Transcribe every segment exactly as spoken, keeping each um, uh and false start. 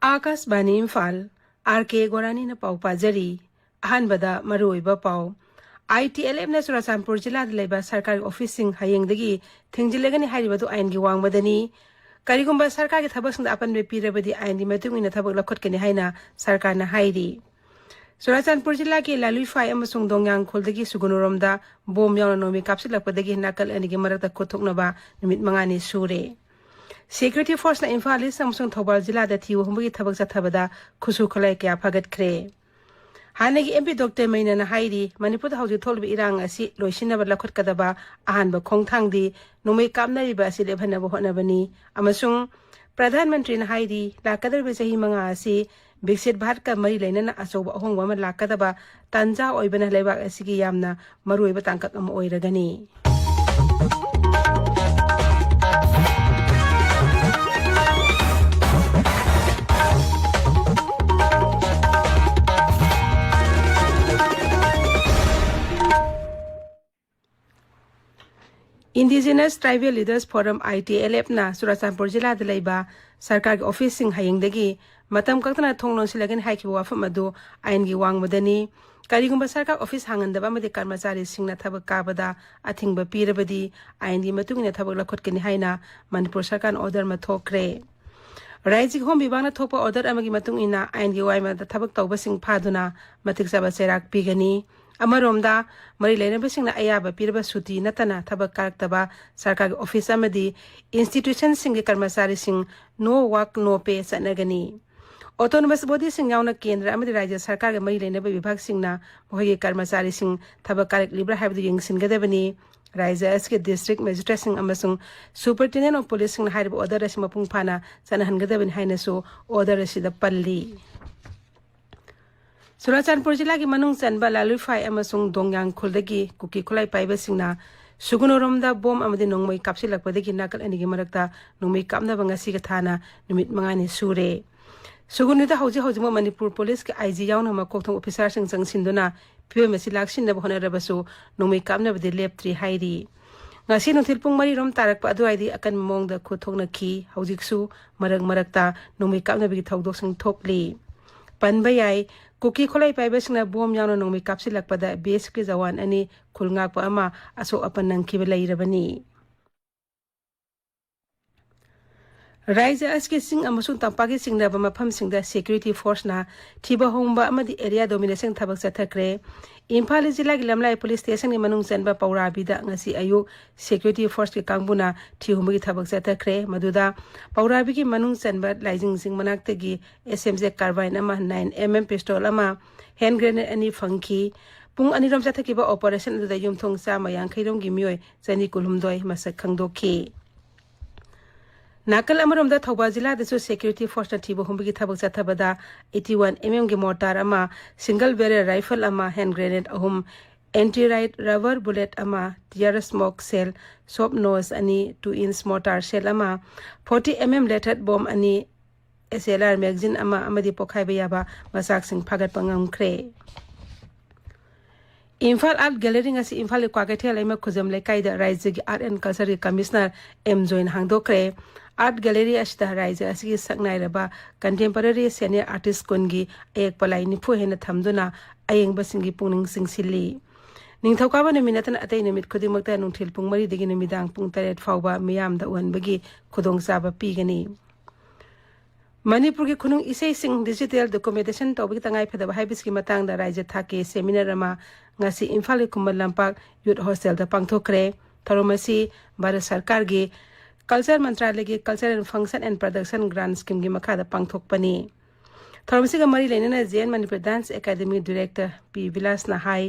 ꯑꯥꯀꯥꯁꯕꯥꯅꯤ Imphal, R ꯀꯦ ꯒꯣꯔꯥꯅꯤꯅ ꯄꯥꯎ ꯄꯥꯖꯔꯤ꯫ ꯑꯍꯥꯟꯕꯗ ꯃꯔꯨꯑꯣꯏꯕ ꯄꯥꯎ꯫ ꯑꯥꯏ ꯇꯤ ꯑꯦꯜ ꯑꯦꯐꯅ ꯆꯨꯔꯥꯆꯥꯟꯄꯨꯔ ꯖꯤꯂꯥꯗ ꯂꯩꯕ ꯁꯔꯀꯥꯔꯒꯤ ꯑꯣꯐꯤꯁꯁꯤꯡ ꯍꯌꯦꯡꯗꯒꯤ ꯊꯤꯡꯖꯤꯜꯂꯒꯅꯤ ꯍꯥꯏꯔꯤꯕꯗꯨ ꯑꯥꯏꯟꯒꯤ ꯋꯥꯡꯃꯗꯅꯤ꯫ ꯀꯔꯤꯒꯨꯝꯕ ꯁꯔꯀꯥꯔꯒꯤ ꯊꯕꯛꯁꯤꯡꯗ ꯑꯄꯟꯕ ꯄꯤꯔꯕꯗꯤ ꯑꯥꯏꯟꯒꯤ ꯃꯇꯨꯡ ꯏꯟꯅ ꯊꯕꯛ ꯂꯧꯈꯠꯀꯅꯤ ꯍꯥꯏꯅ ꯁꯔꯀꯥꯔꯅ ꯍꯥꯏꯔꯤ꯫ ꯆꯨꯔꯥꯆꯥꯟꯄꯨꯔ ꯖꯤꯂꯥꯒꯤ ꯂꯥꯂꯨꯏꯐꯥꯏ ꯑꯃꯁꯨꯡ ꯗꯣꯡꯌꯥꯡꯈꯨꯜꯗꯒꯤ ꯁꯨꯒꯨꯅꯨꯔꯣꯝꯗ ꯕꯣꯝ ꯌꯥꯎꯅ ꯅꯣꯡꯃꯩ ꯀꯥꯞꯁꯤꯜꯂꯛꯄꯗꯒꯤ ꯅꯥꯀꯜ ꯑꯅꯤꯒꯤ ꯃꯔꯛꯇ ꯈꯨꯠ ꯊꯣꯛꯅꯕ ꯅꯨꯃꯤꯠ ꯃꯉꯥꯅꯤ ꯁꯨꯔꯦ꯫ ꯁꯦꯀ꯭ꯌꯨꯔꯤꯇꯤ ꯐꯣꯔꯁꯅ ꯏꯝꯐꯥꯜ ꯏꯁ ꯑꯃꯁꯨꯡ ꯊꯧꯕꯥꯜ ꯖꯤꯂꯥꯗ ꯊꯤꯕ ꯍꯨꯝꯕꯒꯤ ꯊꯕꯛ ꯆꯠꯊꯕꯗ ꯈꯨꯠꯁꯨ ꯈꯨꯠꯂꯥꯏ ꯀꯌꯥ ꯐꯒꯠꯈ꯭ꯔꯦ꯫ ꯍꯥꯟꯅꯒꯤ ꯑꯦꯝ ꯄꯤ ꯗꯣꯛꯇꯔ ꯃꯩꯅꯅ ꯍꯥꯏꯔꯤ, ꯃꯅꯤꯄꯨꯔꯗ ꯍꯧꯖꯤꯛ ꯊꯣꯛꯂꯤꯕ ꯏꯔꯥꯡ ꯑꯁꯤ ꯂꯣꯏꯁꯤꯟꯅꯕ ꯂꯧꯈꯠꯀꯗꯕ ꯑꯍꯥꯟꯕ ꯈꯣꯡꯊꯥꯡꯗꯤ ꯅꯣꯡꯃꯩ ꯀꯥꯞꯅꯔꯤꯕ ꯑꯁꯤ ꯂꯦꯞꯍꯟꯅꯕ ꯍꯣꯠꯅꯕꯅꯤ ꯑꯃꯁꯨꯡ ꯄ꯭ꯔꯙꯥꯟ ꯃꯟꯇ꯭ꯔꯤꯅ ꯍꯥꯏꯔꯤ, ꯂꯥꯛꯀꯗꯧꯔꯤꯕ ꯆꯍꯤ ꯃꯉꯥ ꯑꯁꯤ ꯕꯤꯛꯁꯤꯠ ꯚꯥꯔꯠꯀ ꯃꯔꯤ ꯂꯩꯅꯅ ꯑꯆꯧꯕ ꯑꯍꯣꯡꯕ ꯑꯃ ꯂꯥꯛꯀꯗꯕ ꯇꯥꯟꯖꯥ ꯑꯣꯏꯕꯅ ꯂꯩꯕꯥꯛ ꯑꯁꯤꯒꯤ ꯌꯥꯝꯅ ꯃꯔꯨꯑꯣꯏꯕ ꯇꯥꯡꯀꯛ ꯑꯃ ꯑꯣꯏꯔꯒꯅꯤ꯫ Indigenous Tribal Leaders Forum, I T L F, ꯅ ꯆꯨꯔꯥꯆꯥꯟꯄꯨꯔ ꯖꯤꯂꯥꯗ ꯂꯩꯕ ꯁꯔꯀꯥꯔꯒꯤ ꯑꯣꯐꯤꯁꯁꯤꯡ ꯍꯌꯦꯡꯗꯒꯤ ꯃꯇꯝ ꯀꯛꯇꯅ ꯊꯣꯡ ꯂꯣꯟꯁꯤꯜꯂꯒꯅꯤ ꯍꯥꯏꯈꯤꯕ ꯋꯥꯐꯝ ꯑꯗꯨ ꯑꯥꯏꯟꯒꯤ ꯋꯥꯡꯃꯗꯅꯤ꯫ ꯀꯔꯤꯒꯨꯝꯕ ꯁꯔꯀꯥꯔ ꯑꯣꯐꯤꯁ ꯍꯥꯡꯍꯟꯗꯕ ꯑꯃꯗꯤ ꯀꯔꯃꯆꯥꯔꯤꯁꯤꯡꯅ ꯊꯕꯛ ꯀꯥꯕꯗ ꯑꯊꯤꯡꯕ ꯄꯤꯔꯕꯗꯤ ꯑꯥꯏꯟꯒꯤ ꯃꯇꯨꯡ ꯏꯟꯅ ꯊꯕꯛ ꯂꯧꯈꯠꯀꯅꯤ ꯍꯥꯏꯅ ꯃꯅꯤꯄꯨꯔ ꯁꯔꯀꯥꯔꯅ ꯑꯣꯔꯗꯔ ꯑꯃ ꯊꯣꯛꯈ꯭ꯔꯦ꯫ ꯔꯥꯏꯖ꯭ꯌꯒꯤ ꯍꯣꯝ ꯕꯤꯚꯥꯒꯅ ꯊꯣꯛꯄ ꯑꯣꯔꯗꯔ ꯑꯃꯒꯤ ꯃꯇꯨꯡ ꯏꯟꯅ ꯑꯥꯏꯟꯒꯤ ꯋꯥꯏꯃꯗ ꯊꯕꯛ ꯇꯧꯕꯁꯤꯡ ꯐꯥꯗꯨꯅ ꯃꯇꯤꯛ ꯆꯥꯕ ꯆꯩꯔꯥꯛ ꯄꯤꯒꯅꯤ꯫ ꯑꯃꯔꯣꯝꯗ, ꯃꯔꯤ ꯂꯩꯅꯕꯁꯤꯡꯅ ꯑꯌꯥꯕ ꯄꯤꯔꯕ ꯁꯨꯇꯤ ꯅꯠꯇꯅ ꯊꯕꯛ ꯀꯥꯔꯛꯇꯕ ꯁꯔꯀꯥꯔꯒꯤ ꯑꯣꯐꯤꯁ ꯑꯃꯗꯤ ꯏꯟꯁꯇꯤꯇ꯭ꯌꯨꯁꯟꯁꯤꯡꯒꯤ ꯀꯔꯃꯆꯥꯔꯤꯁꯤꯡ no work no pay ꯆꯠꯅꯒꯅꯤ꯫ ꯑꯣꯇꯣꯅꯣꯃꯁ ꯕꯣꯗꯤꯁꯤꯡ ꯌꯥꯎꯅ ꯀꯦꯟꯗ꯭ꯔ ꯑꯃꯗꯤ ꯔꯥꯏꯖ꯭ꯌ ꯁꯔꯀꯥꯔꯒ ꯃꯔꯤ ꯂꯩꯅꯕ ꯕꯤꯚꯥꯒꯁꯤꯡꯅ ꯃꯈꯣꯏꯒꯤ ꯀꯔꯃꯆꯥꯔꯤꯁꯤꯡ ꯊꯕꯛ ꯀꯥꯔꯛꯂꯤꯕ꯭ꯔꯥ ꯍꯥꯏꯕꯗꯨ ꯌꯦꯡꯁꯤꯟꯒꯗꯕꯅꯤ꯫ ꯔꯥꯏꯖ꯭ꯌ ꯑꯁꯤꯒꯤ ꯗꯤꯁꯇ꯭ꯔꯤꯛ ꯃꯦꯖꯤꯁꯇ꯭ꯔꯦꯠꯁꯤꯡ ꯑꯃꯁꯨꯡ ꯁꯨꯄꯔꯤꯟꯇꯦꯟꯗꯦꯟꯠ ꯑꯣꯐ ꯄꯨꯂꯤꯁꯁꯤꯡꯅ ꯍꯥꯏꯔꯤꯕ ꯑꯣꯔꯗꯔ ꯑꯁꯤ ꯃꯄꯨꯡ ꯐꯥꯅ ꯆꯠꯅꯍꯟꯒꯗꯕꯅꯤ ꯍꯥꯏꯅꯁꯨ ꯑꯣꯔꯗꯔ ꯑꯁꯤꯗ ꯄꯜꯂꯤ꯫ ꯆꯨꯔꯥꯆꯥꯟꯄꯨꯔ ꯖꯤꯂꯥꯒꯤ ꯃꯅꯨꯡ ꯆꯟꯕ ꯂꯥꯂꯨꯏꯐꯥꯏ ꯑꯃꯁꯨꯡ ꯗꯣꯡꯌꯥꯡꯈꯨꯜꯗꯒꯤ ꯀꯨꯀꯤ ꯈꯨꯠꯂꯥꯏ ꯄꯥꯏꯕꯁꯤꯡꯅ ꯁꯨꯒꯨꯅꯨꯔꯣꯝꯗ ꯕꯣꯝ ꯑꯃꯗꯤ ꯅꯣꯡꯃꯩ ꯀꯥꯞꯁꯤꯜꯂꯛꯄꯗꯒꯤ ꯅꯥꯀꯜ ꯑꯅꯤꯒꯤ ꯃꯔꯛꯇ ꯅꯣꯡꯃꯩ ꯀꯥꯞꯅꯕ ꯉꯁꯤꯒ ꯊꯥꯅ ꯅꯨꯃꯤꯠ ꯃꯉꯥꯅꯤ ꯁꯨꯔꯦ꯫ ꯁꯨꯒꯨꯅꯨꯗ ꯍꯧꯖꯤꯛ ꯍꯧꯖꯤꯛꯃꯛ ꯃꯅꯤꯄꯨꯔ ꯄꯨꯂꯤꯁꯀꯤ ꯑꯥꯏ ꯖꯤ ꯌꯥꯎꯅ ꯃꯀꯣꯛ ꯊꯣꯡꯕ ꯑꯣꯐꯤꯁꯥꯔꯁꯤꯡ ꯆꯪꯁꯤꯟꯗꯨꯅ ꯐꯤꯕꯝ ꯑꯁꯤ ꯂꯥꯛꯁꯤꯟꯅꯕ ꯍꯣꯠꯅꯔꯕꯁꯨ ꯅꯣꯡꯃꯩ ꯀꯥꯞꯅꯕꯗꯤ ꯂꯦꯞꯇ꯭ꯔꯤ ꯍꯥꯏꯔꯤ꯫ ꯉꯁꯤ ꯅꯨꯡꯊꯤꯜ ꯄꯨꯡ ꯃꯔꯤ ꯔꯣꯝ ꯇꯥꯔꯛꯄ ꯑꯗꯨꯋꯥꯏꯗꯤ ꯑꯀꯟꯕ ꯃꯑꯣꯡꯗ ꯈꯨꯠ ꯊꯣꯛꯅꯈꯤ꯫ ꯍꯧꯖꯤꯛꯁꯨ ꯃꯔꯛ ꯃꯔꯛꯇ ꯅꯣꯡꯃꯩ ꯀꯥꯞꯅꯕꯒꯤ ꯊꯧꯗꯣꯛꯁꯤꯡ ꯊꯣꯛꯂꯤ꯫ ꯄꯟꯕ ꯌꯥꯏ, ꯀꯨꯀꯤ ꯈꯣꯠꯂꯩ ꯄꯥꯏꯕꯁꯤꯡꯅ ꯕꯣꯝ ꯌꯥꯎꯅ ꯅꯣꯡꯃꯩ ꯀꯥꯞꯁꯤꯜꯂꯛꯄꯗ ꯕꯤ ꯑꯦꯁ ꯑꯦꯐꯀꯤ ꯖꯋꯥꯟ ꯑꯅꯤ, ꯈꯨꯜ ꯉꯥꯛꯄ ꯑꯃ ꯑꯁꯣꯛ ꯑꯄꯟ ꯅꯪꯈꯤꯕ ꯂꯩꯔꯕꯅꯤ꯫ ꯔꯥꯏꯖ꯭ꯌ ꯑꯁꯤꯒꯤ ꯆꯤꯡ ꯑꯃꯁꯨꯡ ꯇꯝꯄꯥꯛꯀꯤ ꯆꯤꯡꯅꯕ ꯃꯐꯝꯁꯤꯡꯗ ꯁꯦꯀ꯭ꯌꯨꯔꯤꯇꯤ ꯐꯣꯔꯁꯅ ꯊꯤꯕ ꯍꯨꯝꯕ ꯑꯃꯗꯤ ꯑꯦꯔꯤꯌꯥ ꯗꯣꯃꯤꯅꯦꯁꯟ ꯊꯕꯛ ꯆꯠꯊꯈ꯭ꯔꯦ꯫ ꯏꯝꯐꯥꯜ ꯖꯤꯂꯥꯒꯤ ꯂꯝꯂꯥꯏ ꯄꯨꯂꯤꯁ ꯁ꯭ꯇꯦꯁꯟꯒꯤ ꯃꯅꯨꯡ ꯆꯟꯕ ꯄꯧꯔꯥꯕꯤꯗ ꯉꯁꯤ ꯑꯌꯨꯛ ꯁꯦꯀ꯭ꯌꯨꯔꯤꯇꯤ ꯐꯣꯔꯁꯀꯤ ꯀꯥꯡꯕꯨꯅ ꯊꯤꯍꯨꯝꯕꯒꯤ ꯊꯕꯛ ꯆꯠꯊꯈ꯭ꯔꯦ꯫ ꯃꯗꯨꯗ ꯄꯧꯔꯥꯕꯤꯒꯤ ꯃꯅꯨꯡ ꯆꯟꯕ ꯂꯥꯏꯖꯤꯡꯁꯤꯡ ꯃꯅꯥꯛꯇꯒꯤ ꯑꯦꯁ ꯑꯦꯝ ꯖꯦ ꯀꯥꯔꯕꯥꯏꯟ ꯑꯃ, ꯅꯥꯏꯟ ꯑꯦꯝ ꯑꯦꯝ ꯄꯤꯁꯇꯣꯜ ꯑꯃ, ꯍꯦꯟ ꯒ꯭ꯔꯦꯅꯦꯗ ꯑꯅꯤ ꯐꯪꯈꯤ꯫ ꯄꯨꯡ ꯑꯅꯤꯔꯣꯝ ꯆꯠꯊꯈꯤꯕ ꯑꯣꯄꯔꯦꯁꯟ ꯑꯗꯨꯗ ꯌꯨꯝꯊꯣꯡ ꯆꯥꯝꯃ ꯌꯥꯡꯈꯩ ꯔꯣꯝꯒꯤ ꯃꯤꯑꯣꯏ ꯆꯅꯤ ꯀꯨꯟꯍꯨꯝꯗꯣꯏ ꯃꯁꯛ ꯈꯪꯗꯣꯛꯈꯤ꯫ ꯅꯥꯀꯜ ꯑꯃꯔꯣꯝꯗ ꯊꯧꯕꯥꯜ ꯖꯤꯂꯥꯗꯁꯨ ꯁꯦꯀ꯭ꯌꯨꯔꯤꯇꯤ ꯐꯣꯔꯁꯅ ꯊꯤꯕ ꯍꯨꯝꯕꯒꯤ ꯊꯕꯛ ꯆꯠꯊꯕꯗ ꯑꯩꯠꯇꯤ ꯋꯥꯟ ꯑꯦꯝ ꯑꯦꯝꯒꯤ ꯃꯣꯔꯇꯥꯔ ꯑꯃ, ꯁꯤꯡꯒꯜ ꯕꯦꯔꯦꯜ ꯔꯥꯏꯐꯜ ꯑꯃ, ꯍꯦꯟ ꯒ꯭ꯔꯦꯅꯦꯗ ꯑꯍꯨꯝ, ꯑꯦꯟꯇꯤ ꯔꯥꯏꯠ ꯔꯕꯔ ꯕꯨꯂꯦꯠ ꯑꯃ, ꯇꯤꯌꯥꯔ ꯁ꯭ꯃꯣꯛ ꯁꯦꯜ, ꯁꯣꯞ ꯅꯣꯁ ꯑꯅꯤ, ꯇꯨ ꯏꯟꯁ ꯃꯣꯔꯇꯥꯔ ꯁꯦꯜ ꯑꯃ, ꯐꯣꯔꯇꯤ ꯑꯦꯝ ꯑꯦꯝ ꯂꯦꯊꯦꯠ ꯕꯣꯝ ꯑꯅꯤ, ꯑꯦꯁ ꯑꯦꯜ ꯑꯥꯔ ꯃꯦꯒꯖꯤꯟ ꯑꯃ ꯑꯃꯗꯤ ꯄꯣꯈꯥꯏꯕ ꯌꯥꯕ ꯃꯆꯥꯛꯁꯤꯡ ꯐꯥꯒꯠꯄ ꯉꯝꯈ꯭ꯔꯦ꯫ ꯏꯝꯐꯥꯜ ꯑꯥꯔꯠ ꯒꯦꯂꯔꯤ ꯉꯁꯤ ꯏꯝꯐꯥꯜꯒꯤ ꯀ꯭ꯋꯥꯀꯩꯊꯦꯜ ꯂꯩꯃ ꯈꯨꯖꯝ ꯂꯩꯀꯥꯏꯗ ꯔꯥꯏꯖ꯭ꯌꯒꯤ ꯑꯥꯔꯠ ꯑꯦꯟ ꯀꯜꯆꯔꯒꯤ ꯀꯃꯤꯁꯅꯔ ꯑꯦꯝ ꯖꯣꯏꯅ ꯍꯥꯡꯗꯣꯛꯈ꯭ꯔꯦ꯫ ꯑꯥꯔꯠ ꯒꯦꯂꯔꯤ ꯑꯁꯤꯗ ꯔꯥꯏꯖ꯭ꯌ ꯑꯁꯤꯒꯤ ꯁꯛ ꯅꯥꯏꯔꯕ ꯀꯟꯇꯦꯝꯄꯔꯔꯤ ꯁꯦꯅꯤꯌꯔ ꯑꯥꯔꯇꯤꯁ ꯀꯨꯟꯒꯤ ꯑꯌꯦꯛꯄ ꯂꯥꯏ ꯅꯤꯐꯨ ꯍꯦꯟꯅ ꯊꯝꯗꯨꯅ ꯑꯌꯦꯡꯕꯁꯤꯡꯒꯤ ꯄꯨꯛꯅꯤꯡ ꯆꯤꯡꯁꯤꯜꯂꯤ꯫ ꯅꯤꯡꯊꯧꯀꯥꯕ ꯅꯨꯃꯤꯠ ꯅꯠꯇꯅ ꯑꯇꯩ ꯅꯨꯃꯤꯠ ꯈꯨꯗꯤꯡꯃꯛꯇ ꯅꯨꯡꯊꯤꯜ ꯄꯨꯡ ꯃꯔꯤꯗꯒꯤ ꯅꯨꯃꯤꯗꯥꯡ ꯄꯨꯡ ꯇꯔꯦꯠ ꯐꯥꯎꯕ ꯃꯤꯌꯥꯝꯗ ꯎꯍꯟꯕꯒꯤ ꯈꯨꯗꯣꯡꯆꯥꯕ ꯄꯤꯒꯅꯤ꯫ ꯃꯅꯤꯄꯨꯔꯒꯤ ꯈꯨꯅꯨꯡ ꯏꯁꯩꯁꯤꯡ ꯗꯤꯖꯤꯇꯦꯜ ꯗꯣꯀꯨꯃꯦꯟꯇꯦꯁꯟ ꯇꯧꯕꯒꯤ ꯇꯉꯥꯏꯐꯗꯕ ꯍꯥꯏꯕꯁꯤꯒꯤ ꯃꯇꯥꯡꯗ ꯔꯥꯏꯖ꯭ꯌ ꯊꯥꯛꯀꯤ ꯁꯦꯃꯤꯅꯥꯔ ꯑꯃ ꯉꯁꯤ ꯏꯝꯐꯥꯜꯒꯤ ꯈꯨꯃꯟ ꯂꯝꯄꯥꯛ ꯌꯨꯠ ꯍꯣꯁꯇꯦꯜꯗ ꯄꯥꯡꯊꯣꯛꯈ꯭ꯔꯦ꯫ ꯊꯧꯔꯝ ꯑꯁꯤ ꯚꯥꯔꯠ ꯁꯔꯀꯥꯔꯒꯤ culture ꯃꯟꯇ꯭ꯔꯥꯂꯌꯒꯤ Culture and Function and Production Grant Scheme ꯒꯤ ꯃꯈꯥꯗ ꯄꯥꯡꯊꯣꯛꯄꯅꯤ꯫ ꯊꯧꯔꯝꯁꯤꯒ ꯃꯔꯤ ꯂꯩꯅꯅ J N Manipur dance academy director P ꯕꯤꯂꯥꯁꯅ ꯍꯥꯏ,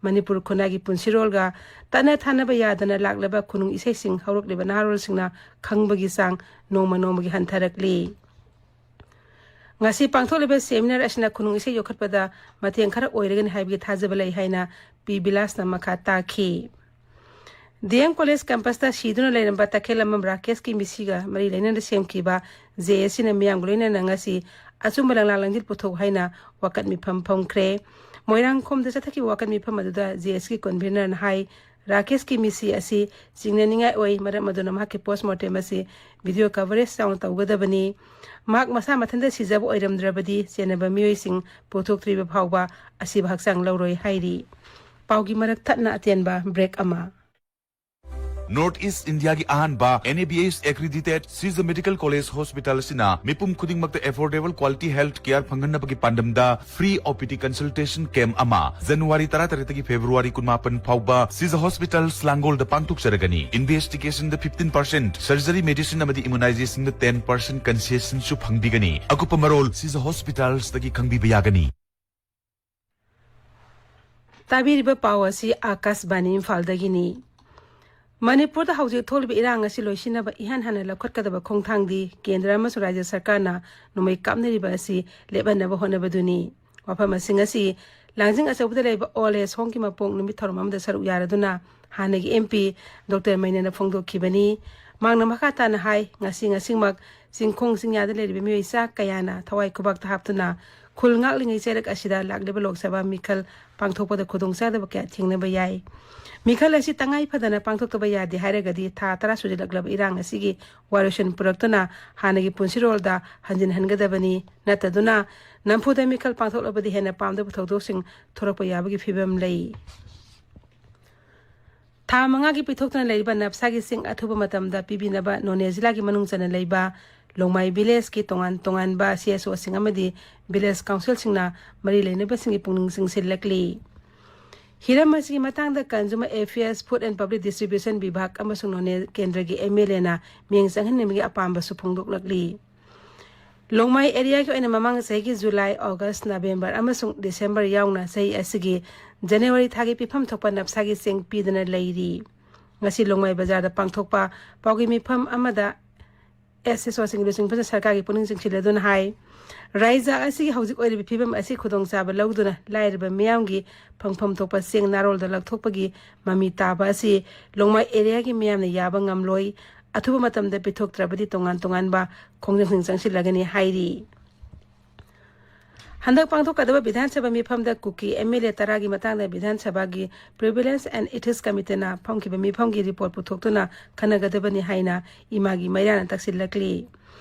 ꯃꯅꯤꯄꯨꯔ ꯈꯨꯟꯅꯥꯏꯒꯤ ꯄꯨꯟꯁꯤꯔꯣꯜꯒ ꯇꯠꯅ ꯊꯥꯅꯕ ꯌꯥꯗꯅ ꯂꯥꯛꯂꯕ ꯈꯨꯅꯨꯡ ꯏꯁꯩꯁꯤꯡ ꯍꯧꯔꯛꯂꯤꯕ ꯅꯍꯥꯔꯣꯜꯁꯤꯡꯅ ꯈꯪꯕꯒꯤ ꯆꯥꯡ ꯅꯣꯡꯃ ꯅꯣꯡꯃꯒꯤ ꯍꯟꯊꯔꯛꯂꯤ꯫ ꯉꯁꯤ ꯄꯥꯡꯊꯣꯛꯂꯤꯕ ꯁꯦꯃꯤꯅꯥꯔ ꯑꯁꯤꯅ ꯈꯨꯅꯨꯡ ꯏꯁꯩ ꯌꯣꯛꯈꯠꯄꯗ ꯃꯇꯦꯡ ꯈꯔ ꯑꯣꯏꯔꯒꯅꯤ ꯍꯥꯏꯕꯒꯤ ꯊꯥꯖꯕ ꯂꯩ ꯍꯥꯏꯅ ꯄꯤ ꯕꯤꯂꯥꯁꯅ ꯃꯈꯥ ꯇꯥꯈꯤ꯫ ꯗꯤ ꯑꯦꯝ ꯀꯣꯂꯦꯖ ꯀꯦꯝꯄꯁꯇ ꯁꯤꯗꯨꯅ ꯂꯩꯔꯝꯕ ꯇꯈꯦꯜꯂꯝꯕꯝ ꯔꯥꯀꯦꯁꯀꯤ ꯃꯤꯁꯤꯒ ꯃꯔꯤ ꯂꯩꯅꯅ ꯁꯦꯝꯈꯤꯕ ꯖꯦ ꯑꯦꯁ ꯁꯤꯅ ꯃꯤꯌꯥꯝꯒ ꯂꯣꯏꯅꯅ ꯉꯁꯤ ꯑꯆꯨꯝꯕ ꯂꯪꯂꯥ ꯂꯪꯖꯤꯜ ꯄꯨꯊꯣꯛ ꯍꯥꯏꯅ ꯋꯥꯀꯠ ꯃꯤꯐꯝ ꯐꯝꯈ꯭ꯔꯦ꯫ ꯃꯣꯏꯔꯥꯡꯈꯣꯝꯗ ꯆꯠꯊꯈꯤꯕ ꯋꯥꯀꯠ ꯃꯤꯐꯝ ꯑꯗꯨꯗ ꯖꯦ ꯑꯦꯁ ꯀꯤ ꯀꯣꯟꯚꯦꯅꯔꯅ ꯍꯥꯏ, ꯔꯥꯀꯦꯁꯀꯤ ꯃꯤꯁꯤ ꯑꯁꯤ ꯆꯤꯡꯅꯅꯤꯡꯉꯥꯏ ꯑꯣꯏ꯫ ꯃꯔꯝ ꯑꯗꯨꯅ ꯃꯍꯥꯛꯀꯤ ꯄꯣꯁꯃꯣꯔꯇꯦꯝ ꯑꯁꯤ ꯚꯤꯗꯤꯑꯣ ꯀꯚꯔꯦꯖ ꯆꯥꯎꯅ ꯇꯧꯒꯗꯕꯅꯤ꯫ ꯃꯍꯥꯛ ꯃꯁꯥ ꯃꯊꯟꯇ ꯁꯤꯖꯕ ꯑꯣꯏꯔꯝꯗ꯭ꯔꯕꯗꯤ ꯆꯦꯟꯅꯕ ꯃꯤꯑꯣꯏꯁꯤꯡ ꯄꯨꯊꯣꯛꯇ꯭ꯔꯤꯕ ꯐꯥꯎꯕ ꯑꯁꯤꯕ ꯍꯛꯆꯥꯡ ꯂꯧꯔꯣꯏ ꯍꯥꯏꯔꯤ꯫ ꯄꯥꯎꯒꯤ ꯃꯔꯛ ꯊꯠꯅ ꯑꯇꯦꯟꯕ ꯕ꯭ꯔꯦꯛ ꯑꯃ꯫ ꯅꯣꯔꯠ ꯏꯁ ꯏꯟꯗꯤꯌꯥꯒꯤ ꯑꯍꯥꯟꯕ N A B S accredited Siza Medical College Hospital ꯑꯁꯤꯅ ꯃꯤꯄꯨꯝ ꯈꯨꯗꯤꯡꯃꯛꯇ affordable quality health care ꯐꯪꯍꯟꯅꯕꯒꯤ ꯄꯥꯟꯗꯝꯗ free O P D consultation camp ꯑꯃ ꯖꯅꯋꯥꯔꯤ ꯇꯔꯥꯇꯔꯦꯠꯇꯒꯤ ꯐꯦꯕ꯭ꯔꯨꯋꯥꯔꯤ ꯀꯨꯟꯃꯥꯄꯟ ꯐꯥꯎꯕ Siza Hospitals ꯂꯥꯡꯒꯣꯜꯗ ꯄꯥꯡꯊꯣꯛꯆꯔꯒꯅꯤ꯫ Investigationꯗ fifteen percent, surgery, medicine ꯑꯃꯗꯤ immunizationꯗ ten percent concessionꯁꯨ ꯐꯪꯕꯤꯒꯅꯤ꯫ ꯑꯀꯨꯞꯄ ꯃꯔꯣꯜ Siza Hospitalsꯇꯒꯤ ꯈꯪꯕꯤꯕ ꯌꯥꯒꯅꯤ꯫ ꯇꯥꯕꯤꯔꯤꯕ ꯄꯥꯎ ꯑꯁꯤ ꯑꯥꯀꯥꯁꯕꯥꯅꯤ ꯏꯝꯐꯥꯜꯗꯒꯤꯅꯤ꯫ ꯃꯅꯤꯄꯨꯔꯗ ꯍꯧꯖꯤꯛ ꯊꯣꯛꯂꯤꯕ ꯏꯔꯥꯡ ꯑꯁꯤ ꯂꯣꯏꯁꯤꯟꯅꯕ ꯏꯍꯥꯟ ꯍꯥꯟꯅ ꯂꯧꯈꯠꯀꯗꯕ ꯈꯣꯡꯊꯥꯡꯗꯤ ꯀꯦꯟꯗ꯭ꯔ ꯑꯃꯁꯨꯡ ꯔꯥꯖ꯭ꯌ ꯁꯔꯀꯥꯔꯅ ꯅꯣꯡꯃꯩ ꯀꯥꯞꯅꯔꯤꯕ ꯑꯁꯤ ꯂꯦꯞꯍꯟꯅꯕ ꯍꯣꯠꯅꯕꯗꯨꯅꯤ꯫ ꯋꯥꯐꯝ ꯑꯁꯤꯡ ꯑꯁꯤ ꯂꯥꯡꯖꯤꯡ ꯑꯆꯧꯕꯗ ꯂꯩꯕ ꯑꯣꯜ ꯑꯦꯖ ꯍꯣꯝꯒꯤ ꯃꯄꯣꯛ ꯅꯨꯃꯤꯠ ꯊꯧꯔꯝ ꯑꯃꯗ ꯁꯔꯨꯛ ꯌꯥꯔꯗꯨꯅ ꯍꯥꯟꯅꯒꯤ M P Doctor ꯃꯩꯅꯦꯅ ꯐꯣꯡꯗꯣꯛꯈꯤꯕꯅꯤ꯫ ꯃꯍꯥꯛꯅ ꯃꯈꯥ ꯇꯥꯅ ꯍꯥꯏ, ꯉꯁꯤ ꯉꯁꯤꯃꯛ ꯆꯤꯡꯈꯣꯡ ꯆꯤꯡꯌꯥꯗ ꯂꯩꯔꯤꯕ ꯃꯤꯑꯣꯏ ꯆꯥ ꯀꯌꯥꯅ ꯊꯋꯥꯏ ꯈꯨꯕꯥꯛꯇ ꯍꯥꯞꯇꯨꯅ ꯈꯨꯜ ꯉꯥꯛꯂꯤꯉꯩ ꯆꯩꯔꯛ ꯑꯁꯤꯗ ꯂꯥꯛꯂꯤꯕ ꯂꯣꯛ ꯁꯚꯥ ꯃꯤꯈꯜ ꯄꯥꯡꯊꯣꯛꯄꯗ ꯈꯨꯗꯣꯡꯆꯥꯗꯕ ꯀꯌꯥ ꯊꯦꯡꯅꯕ ꯌꯥꯏ꯫ ꯃꯤꯈꯜ ꯑꯁꯤ ꯇꯉꯥꯏ ꯐꯗꯅ ꯄꯥꯡꯊꯣꯛꯇꯕ ꯌꯥꯗꯦ ꯍꯥꯏꯔꯒꯗꯤ ꯊꯥ ꯇꯔꯥ ꯁꯨꯖꯤꯜꯂꯛꯂꯕ ꯏꯔꯥꯡ ꯑꯁꯤꯒꯤ ꯋꯥꯔꯣꯏꯁꯤꯟ ꯄꯨꯔꯛꯇꯨꯅ ꯍꯥꯟꯅꯒꯤ ꯄꯨꯟꯁꯤꯔꯣꯜꯗ ꯍꯟꯖꯤꯟꯍꯟꯒꯗꯕꯅꯤ꯫ ꯅꯠꯇꯗꯨꯅ ꯅꯝꯐꯨꯗ ꯃꯤꯈꯜ ꯄꯥꯡꯊꯣꯛꯂꯕꯗꯤ ꯍꯦꯟꯅ ꯄꯥꯝꯗꯕ ꯊꯧꯗꯣꯛꯁꯤꯡ ꯊꯣꯔꯛꯄ ꯌꯥꯕꯒꯤ ꯐꯤꯕꯝ ꯂꯩ꯫ ꯊꯥ ꯃꯉꯥꯒꯤ ꯄꯤꯊꯣꯛꯇꯨꯅ ꯂꯩꯔꯤꯕ ꯅꯞꯁꯥꯒꯤ ꯆꯦꯡ ꯑꯊꯨꯕ ꯃꯇꯝꯗ ꯄꯤꯕꯤꯅꯕ ꯅꯣꯅꯦ ꯖꯤꯂꯥꯒꯤ ꯃꯅꯨꯡ ꯆꯟꯅ ꯂꯩꯕ ꯂꯣꯡꯃꯥꯏ ꯚꯤꯂꯦꯖꯀꯤ ꯇꯣꯉꯥꯟ ꯇꯣꯉꯥꯟꯕ C S Oꯁꯤꯡ ꯑꯃꯗꯤ ꯚꯤꯂꯦꯖ ꯀꯥꯎꯟꯁꯤꯜꯁꯤꯡꯅ ꯃꯔꯤ ꯂꯩꯅꯕꯁꯤꯡꯒꯤ ꯄꯨꯛꯅꯤꯡ ꯆꯤꯡꯁꯤꯜꯂꯛꯂꯤ꯫ ꯍꯤꯔꯝ ꯑꯁꯤꯒꯤ ꯃꯇꯥꯡꯗ Consumer Affairs, Food and Public Distribution ꯕꯤꯚꯥꯒ ꯑꯃꯁꯨꯡ ꯅꯣꯅꯦ ꯀꯦꯟꯗ꯭ꯔꯒꯤ M L Aꯅ ꯃꯤꯠꯌꯦꯡ ꯆꯪꯍꯟꯅꯤꯡꯕꯒꯤ ꯑꯄꯥꯝꯕꯁꯨ ꯐꯣꯡꯗꯣꯛꯂꯛꯂꯤ꯫ ꯂꯣꯡꯃꯥꯏ ꯑꯦꯔꯤꯌꯥꯒꯤ ꯑꯣꯏꯅ ꯃꯃꯥꯡ ꯆꯍꯤꯒꯤ ꯖꯨꯂꯥꯏ, ꯑꯣꯒꯁ, ꯅꯕꯦꯝꯕꯔ ꯑꯃꯁꯨꯡ ꯗꯤꯁꯦꯝꯕꯔ ꯌꯥꯎꯅ ꯆꯍꯤ ꯑꯁꯤꯒꯤ ꯖꯅꯋꯥꯔꯤ ꯊꯥꯒꯤ ꯄꯤꯐꯝ ꯊꯣꯛꯄ ꯅꯞꯁꯥꯒꯤ ꯆꯦꯡ ꯄꯤꯗꯨꯅ ꯂꯩꯔꯤ꯫ ꯉꯁꯤ ꯂꯣꯡꯃꯥꯏ ꯕꯖꯥꯔꯗ ꯄꯥꯡꯊꯣꯛꯄ ꯄꯥꯎꯒꯤ ꯃꯤꯐꯝ ꯑꯃꯗ S S Oꯁꯤꯡꯒꯤ ꯂꯨꯆꯤꯡꯕꯅ ꯁꯔꯀꯥꯔꯒꯤ ꯄꯨꯛꯅꯤꯡ ꯆꯤꯡꯁꯤꯜꯂꯗꯨꯅ ꯍꯥꯏ, ꯔꯥꯏꯖ ꯑꯁꯤꯒꯤ ꯍꯧꯖꯤꯛ ꯑꯣꯏꯔꯤꯕ ꯐꯤꯕꯝ ꯑꯁꯤ ꯈꯨꯗꯣꯡꯆꯥꯕ ꯂꯧꯗꯨꯅ ꯂꯥꯏꯔꯕ ꯃꯤꯌꯥꯝꯒꯤ ꯐꯪꯐꯝ ꯊꯣꯛꯄ ꯆꯦꯡ ꯅꯥꯔꯣꯜꯗ ꯂꯧꯊꯣꯛꯄꯒꯤ ꯃꯃꯤ ꯇꯥꯕ ꯑꯁꯤ ꯂꯣꯡꯃꯥꯏ ꯑꯦꯔꯤꯌꯥꯒꯤ ꯃꯤꯌꯥꯝꯅ ꯌꯥꯕ ꯉꯝꯂꯣꯏ꯫ ꯑꯊꯨꯕ ꯃꯇꯝꯗ ꯄꯤꯊꯣꯛꯇ꯭ꯔꯕꯗꯤ ꯇꯣꯉꯥꯟ ꯇꯣꯉꯥꯟꯕ ꯈꯣꯡꯖꯪꯁꯤꯡ ꯆꯪꯁꯤꯜꯂꯒꯅꯤ ꯍꯥꯏꯔꯤ꯫ ꯍꯟꯗꯛ ꯄꯥꯡꯊꯣꯛꯀꯗꯕ ꯕꯤꯙꯥꯟ ꯁꯚꯥ ꯃꯤꯐꯝꯗ ꯀꯨꯀꯤ ꯑꯦꯝ ꯑꯦꯜ ꯑꯦ ꯇꯔꯥꯒꯤ ꯃꯇꯥꯡꯗ ꯕꯤꯙꯥꯟ ꯁꯚꯥꯒꯤ ꯄ꯭ꯔꯤꯚꯤꯂꯦꯟꯁ ꯑꯦꯟ ꯏꯊꯤꯛꯁ ꯀꯃꯤꯇꯤꯅ ꯐꯝꯈꯤꯕ ꯃꯤꯐꯝꯒꯤ ꯔꯤꯄꯣꯔꯠ ꯄꯨꯊꯣꯛꯇꯨꯅ ꯈꯟꯅꯒꯗꯕꯅꯤ ꯍꯥꯏꯅ ꯏꯃꯥꯒꯤ ꯃꯩꯔꯥꯅ ꯇꯛꯁꯤꯜꯂꯛꯂꯤ꯫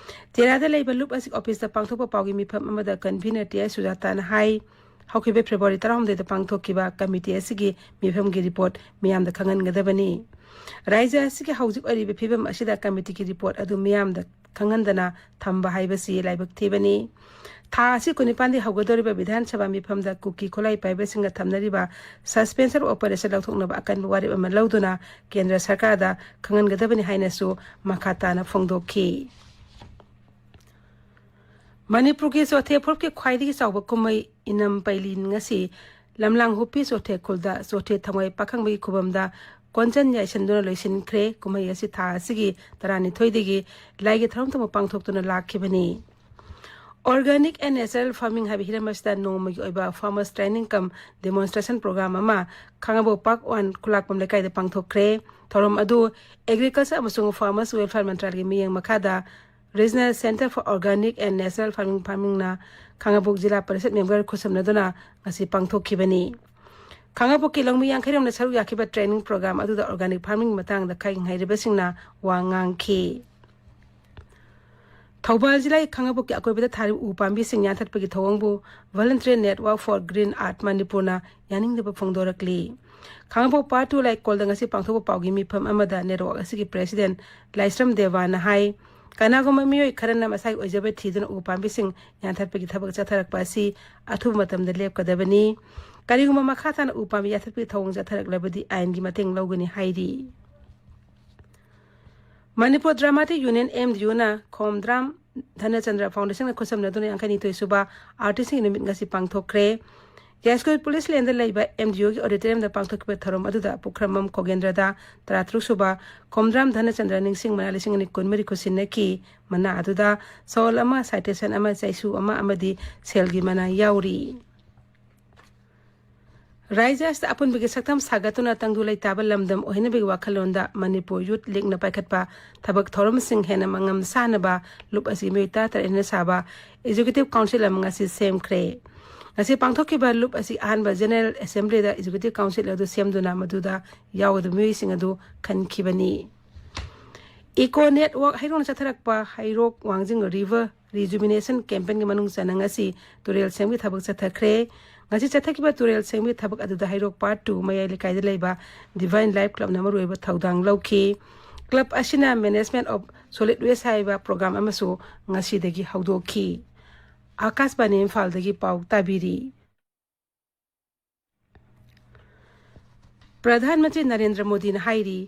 ꯇꯦꯔꯥꯗ ꯂꯩꯕ ꯂꯨꯞ ꯑꯁꯤꯒꯤ ꯑꯣꯐꯤꯁꯇ ꯄꯥꯡꯊꯣꯛꯄ ꯄꯥꯎꯒꯤ ꯃꯤꯐꯝ ꯑꯃꯗ ꯀꯟꯚꯤꯅꯔ ꯇꯤ ꯑꯥꯏ ꯁꯨꯖꯥꯇꯥꯅ ꯍꯥꯏ, ꯍꯧꯈꯤꯕ ꯐꯦꯕ꯭ꯔꯨꯋꯥꯔꯤ ꯇꯔꯥꯍꯨꯝꯗꯣꯏꯗ ꯄꯥꯡꯊꯣꯛꯈꯤꯕ ꯀꯃꯤꯇꯤ ꯑꯁꯤꯒꯤ ꯃꯤꯐꯝꯒꯤ ꯔꯤꯄꯣꯔꯠ ꯃꯤꯌꯥꯝꯗ ꯈꯪꯍꯟꯒꯗꯕꯅꯤ꯫ ꯔꯥꯏꯖ꯭ꯌ ꯑꯁꯤꯒꯤ ꯍꯧꯖꯤꯛ ꯑꯣꯏꯔꯤꯕ ꯐꯤꯕꯝ ꯑꯁꯤꯗ ꯀꯃꯤꯇꯤꯒꯤ ꯔꯤꯄꯣꯔꯠ ꯑꯗꯨ ꯃꯤꯌꯥꯝꯗ ꯈꯪꯍꯟꯗꯅ ꯊꯝꯕ ꯍꯥꯏꯕꯁꯤ ꯂꯥꯏꯕꯛ ꯊꯤꯕꯅꯤ꯫ ꯊꯥ ꯑꯁꯤ ꯀꯨꯟꯅꯤꯄꯥꯟꯗꯒꯤ ꯍꯧꯒꯗꯧꯔꯤꯕ ꯕꯤꯙꯥꯟ ꯁꯚꯥ ꯃꯤꯐꯝꯗ ꯀꯨꯀꯤ ꯈꯨꯠꯂꯥꯏ ꯄꯥꯏꯕꯁꯤꯡꯒ ꯊꯝꯅꯔꯤꯕ ꯁꯁꯄꯦꯟꯁꯟ ꯑꯣꯄꯔꯦꯁꯟ ꯂꯧꯊꯣꯛꯅꯕ ꯑꯀꯟꯕ ꯋꯥꯔꯦꯞ ꯑꯃ ꯂꯧꯗꯨꯅ ꯀꯦꯟꯗ꯭ꯔ ꯁꯔꯀꯥꯔꯗ ꯈꯪꯍꯟꯒꯗꯕꯅꯤ ꯍꯥꯏꯅꯁꯨ ꯃꯈꯥ ꯇꯥꯅ ꯐꯣꯡꯗꯣꯛꯈꯤ꯫ ꯃꯅꯤꯄꯨꯔꯒꯤ ꯆꯣꯊꯦ ꯐꯨꯔꯨꯞꯀꯤ ꯈ꯭ꯋꯥꯏꯗꯒꯤ ꯆꯥꯎꯕ ꯀꯨꯝꯍꯩ ꯏꯅꯝ ꯄꯩꯂꯤꯟ ꯉꯁꯤ ꯂꯝꯂꯥꯡ ꯍꯨꯞꯄꯤ ꯆꯣꯊꯦ ꯈꯨꯜꯗ ꯆꯣꯊꯦ ꯊꯥꯡꯉꯣꯏ ꯄꯥꯈꯪꯕꯒꯤ ꯈꯨꯕꯝꯗ ꯀꯣꯟꯖꯟ ꯌꯥꯏꯁꯟꯗꯨꯅ ꯂꯣꯏꯁꯤꯟꯈ꯭ꯔꯦ꯫ ꯀꯨꯝꯍꯩ ꯑꯁꯤ ꯊꯥ ꯑꯁꯤꯒꯤ ꯇꯔꯥꯅꯤꯊꯣꯏꯗꯒꯤ ꯂꯥꯏꯒꯤ ꯊꯧꯔꯝ ꯊꯧꯕ ꯄꯥꯡꯊꯣꯛꯇꯨꯅ ꯂꯥꯛꯈꯤꯕꯅꯤ꯫ Organic and Natural Farming ꯍꯥꯏꯕ ꯍꯤꯔꯝ ꯑꯁꯤꯗ ꯅꯣꯡꯃꯒꯤ ꯑꯣꯏꯕ Farmers Training cum Demonstration Program ꯑꯃ ꯈꯥꯡꯉꯕꯣꯛ ꯄꯥꯔꯛ ꯋꯥꯟ ꯈꯨꯂꯥꯛꯄꯝ ꯂꯩꯀꯥꯏꯗ ꯄꯥꯡꯊꯣꯛꯈ꯭ꯔꯦ꯫ ꯊꯧꯔꯝ ꯑꯗꯨ Agriculture ꯑꯃꯁꯨꯡ Farmers Welfare ꯃꯟꯇ꯭ꯔꯥꯂꯌꯒꯤ ꯃꯤꯠꯌꯦꯡ ꯃꯈꯥꯗ Regional Centre for Organic and Natural Farming ꯐꯥꯔꯃꯤꯡꯅ ꯈꯥꯡꯉꯕꯣꯛ ꯖꯤꯂꯥ ꯄꯔꯤꯁꯠ ꯃꯦꯝꯕꯔ ꯈꯨꯠꯁꯝꯅꯗꯨꯅ ꯉꯁꯤ ꯄꯥꯡꯊꯣꯛꯈꯤꯕꯅꯤ꯫ ꯈꯥꯡꯉꯕꯣꯛꯀꯤ ꯂꯧꯃꯤ ꯌꯥꯡꯈꯩ ꯔꯣꯝꯅ ꯁꯔꯨꯛ ꯌꯥꯈꯤꯕ training program ꯑꯗꯨꯗ organic farming ꯃꯇꯥꯡꯗ ꯈꯪ ꯍꯩꯔꯕꯁꯤꯡꯅ ꯋꯥ ꯉꯥꯡꯈꯤ꯫ ꯊꯧꯕꯥꯜ ꯖꯤꯂꯥꯒꯤ ꯈꯥꯡꯉꯕꯣꯛꯀꯤ ꯑꯀꯣꯏꯕꯗ ꯊꯥꯔꯤꯕ ꯎ ꯄꯥꯝꯕꯤꯁꯤꯡ ꯌꯥꯟꯊꯠꯄꯒꯤ ꯊꯧꯑꯣꯡꯕꯨ Voluntary Network for Green Earth ꯃꯅꯤꯄꯨꯔꯅ ꯌꯥꯅꯤꯡꯗꯕ ꯐꯣꯡꯗꯣꯔꯛꯂꯤ꯫ ꯈꯥꯡꯉꯕꯣꯛ ꯄꯥꯔꯠ ꯇꯨ ꯂꯥꯏꯀꯣꯜꯗ ꯉꯁꯤ ꯄꯥꯡꯊꯣꯛꯄ ꯄꯥꯎꯒꯤ ꯃꯤꯐꯝ ꯑꯃꯗ network ꯑꯁꯤꯒꯤ president ꯂꯥꯏꯁ꯭ꯔꯝ ꯗꯦꯋꯥꯅ ꯍꯥꯏ, ꯀꯅꯥꯒꯨꯝꯕ ꯃꯤꯑꯣꯏ ꯈꯔꯅ ꯃꯁꯥꯒꯤ ꯑꯣꯏꯖꯕ ꯊꯤꯗꯨꯅ ꯎ ꯄꯥꯝꯕꯤꯁꯤꯡ ꯌꯥꯟꯊꯠꯄꯒꯤ ꯊꯕꯛ ꯆꯠꯊꯔꯛꯄ ꯑꯁꯤ ꯑꯊꯨꯕ ꯃꯇꯝꯗ ꯂꯦꯞꯀꯗꯕꯅꯤ꯫ ꯀꯔꯤꯒꯨꯝꯕ ꯃꯈꯥ ꯇꯥꯅ ꯎ ꯄꯥꯝꯕꯤ ꯌꯥꯟꯊꯠꯄꯒꯤ ꯊꯧꯑꯣꯡ ꯆꯠꯊꯔꯛꯂꯕꯗꯤ ꯑꯥꯏꯟꯒꯤ ꯃꯇꯦꯡ ꯂꯧꯒꯅꯤ ꯍꯥꯏꯔꯤ꯫ Manipur dramatic union, M D ꯌꯨꯅ ꯈꯣꯝꯗ꯭ꯔꯥꯝ ꯙꯅꯆꯟꯗ꯭ꯔ ꯐꯥꯎꯟꯗꯦꯁꯟꯒ ꯈꯨꯠꯁꯝꯅꯗꯨꯅ ꯌꯥꯡꯈꯩꯅꯤꯊꯣꯏ ꯁꯨꯕ ꯑꯥꯔꯇꯤꯁꯁꯤꯡꯒꯤ ꯅꯨꯃꯤꯠ ꯉꯁꯤ ꯄꯥꯡꯊꯣꯛꯈ꯭ꯔꯦ꯫ ꯌꯥꯏꯁ꯭ꯀꯨꯜ ꯄꯨꯂꯤꯁ ꯂꯦꯟꯗ ꯂꯩꯕ ꯑꯦꯝ ꯗꯤ ꯌꯨꯒꯤ ꯑꯣꯗꯤꯇꯣꯔꯤꯌꯝꯗ ꯄꯥꯡꯊꯣꯛꯈꯤꯕ ꯊꯧꯔꯝ ꯑꯗꯨꯗ ꯄꯨꯈ꯭ꯔꯝꯕꯝ ꯈꯣꯒꯦꯟꯗ꯭ꯔꯗ ꯇꯔꯥꯇꯔꯨꯛ ꯁꯨꯕ ꯈꯣꯝꯗ꯭ꯔꯥꯝ ꯙꯅꯆꯟꯗ꯭ꯔ ꯅꯤꯡꯁꯤꯡ ꯃꯅꯥ ꯂꯤꯁꯤꯡ ꯑꯅꯤ ꯀꯨꯟꯃꯔꯤ ꯈꯨꯠꯁꯤꯟꯅꯈꯤ꯫ ꯃꯅꯥ ꯑꯗꯨꯗ ꯁꯣꯜ ꯑꯃ, ꯁꯥꯏꯇꯦꯁꯟ ꯑꯃ, ꯆꯩꯁꯨ ꯑꯃ ꯑꯃꯗꯤ ꯁꯦꯜꯒꯤ ꯃꯅꯥ ꯌꯥꯎꯔꯤ꯫ ꯔꯥꯏꯖ꯭ꯌ ꯑꯁꯤꯗ ꯑꯄꯨꯟꯕꯒꯤ ꯁꯛꯇꯝ ꯁꯥꯒꯠꯇꯨꯅ ꯇꯪꯗꯨ ꯂꯩꯇꯥꯕ ꯂꯝꯗꯝ ꯑꯣꯏꯍꯟꯅꯕꯒꯤ ꯋꯥꯈꯜꯂꯣꯟꯗ ꯃꯅꯤꯄꯨꯔ ꯌꯨꯠ ꯂꯤꯒꯅ ꯄꯥꯏꯈꯠꯄ ꯊꯕꯛ ꯊꯧꯔꯝꯁꯤꯡ ꯍꯦꯟꯅ ꯃꯉꯝ ꯁꯥꯅꯕ ꯂꯨꯞ ꯑꯁꯤꯒꯤ ꯃꯤꯑꯣꯏ ꯇꯔꯥꯇꯔꯦꯠꯅ ꯁꯥꯕ ꯑꯦꯛꯖꯤꯀ꯭ꯌꯨꯇꯤꯚ ꯀꯥꯎꯟꯁꯤꯜ ꯑꯃ ꯉꯁꯤ ꯁꯦꯝꯈ꯭ꯔꯦ꯫ ꯉꯁꯤ ꯄꯥꯡꯊꯣꯛꯈꯤꯕ ꯂꯨꯞ ꯑꯁꯤ ꯑꯍꯥꯟꯕ ꯖꯦꯅꯔꯦꯜ ꯑꯦꯁꯦꯝꯕ꯭ꯂꯤꯗ ꯑꯦꯛꯖꯤꯀ꯭ꯌꯨꯇꯤꯚ ꯀꯥꯎꯟꯁꯤꯜ ꯑꯗꯨ ꯁꯦꯝꯗꯨꯅ ꯃꯗꯨꯗ ꯌꯥꯎꯒꯗꯕ ꯃꯤꯑꯣꯏꯁꯤꯡ ꯑꯗꯨ ꯈꯟꯈꯤꯕꯅꯤ꯫ ꯏꯀꯣ ꯅꯦꯠꯋꯥꯔꯛ ꯍꯩꯔꯣꯛꯅ ꯆꯠꯊꯔꯛꯄ ꯍꯩꯔꯣꯛ ꯋꯥꯡꯖꯤꯡ ꯔꯤꯚꯔ ꯔꯤꯖꯨꯃꯤꯅꯦꯁꯟ ꯀꯦꯝꯄꯦꯟꯒꯤ ꯃꯅꯨꯡ ꯆꯟꯅ ꯉꯁꯤ ꯇꯨꯔꯦꯜ ꯁꯦꯝꯕꯒꯤ ꯊꯕꯛ ꯆꯠꯊꯈ꯭ꯔꯦ꯫ ꯉꯁꯤ ꯆꯠꯊꯈꯤꯕ ꯇꯨꯔꯦꯜ ꯁꯦꯝꯕꯒꯤ ꯊꯕꯛ ꯑꯗꯨꯗ ꯍꯩꯔꯣꯛ ꯄꯥꯔꯠ ꯇꯨ ꯃꯌꯥꯏ ꯂꯩꯀꯥꯏꯗ ꯂꯩꯕ ꯗꯤꯚꯥꯏꯟ ꯂꯥꯏꯐ ꯀ꯭ꯂꯕꯅ ꯃꯔꯨꯑꯣꯏꯕ ꯊꯧꯗꯥꯡ ꯂꯧꯈꯤ꯫ ꯀ꯭ꯂꯕ ꯑꯁꯤꯅ ꯃꯦꯅꯦꯖꯃꯦꯟꯠ ꯑꯣꯐ ꯁꯣꯂꯤꯗ ꯋꯦꯁ ꯍꯥꯏꯕ ꯄ꯭ꯔꯣꯒ꯭ꯔꯥꯝ ꯑꯃꯁꯨ ꯉꯁꯤꯗꯒꯤ ꯍꯧꯗꯣꯛꯈꯤ꯫ ꯑꯥꯀꯥꯁꯕꯥꯅꯤ ꯏꯝꯐꯥꯜꯗꯒꯤ ꯄꯥꯎ ꯇꯥꯕꯤꯔꯤ꯫ ꯄ꯭ꯔꯙꯥꯟ ꯃꯟꯇ꯭ꯔꯤ ꯅꯔꯦꯟꯗ꯭ꯔ ꯃꯣꯗꯤꯅ ꯍꯥꯏꯔꯤ,